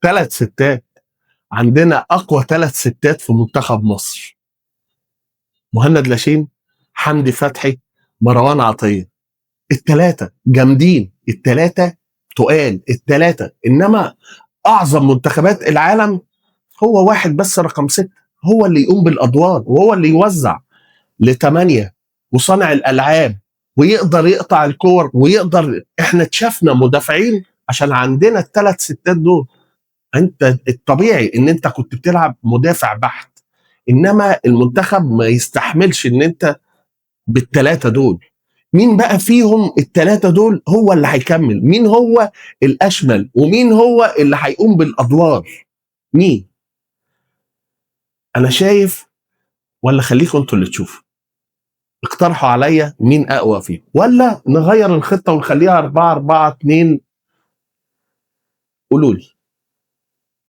ثلاث ستات، عندنا اقوى ثلاث ستات في منتخب مصر: مهند لاشين، حمدي فتحي، مروان عطيه. الثلاثة جامدين، الثلاثة تقال، الثلاثه. انما اعظم منتخبات العالم هو واحد بس، رقم 6، هو اللي يقوم بالادوار وهو اللي يوزع لثمانية وصانع الالعاب ويقدر يقطع الكور ويقدر. احنا اتشافنا مدافعين عشان عندنا الثلاث ستات دول. انت الطبيعي ان انت كنت بتلعب مدافع بحت، انما المنتخب ما يستحملش ان انت بالثلاثة دول. مين بقى فيهم الثلاثة دول هو اللي هيكمل؟ مين هو الاشمل ومين هو اللي هيقوم بالادوار؟ مين؟ انا شايف، ولا خليكم انتوا اللي تشوفوا، اقترحوا عليا مين اقوى فيهم، ولا نغير الخطة ونخليها 4 4 2؟ قولوا لي.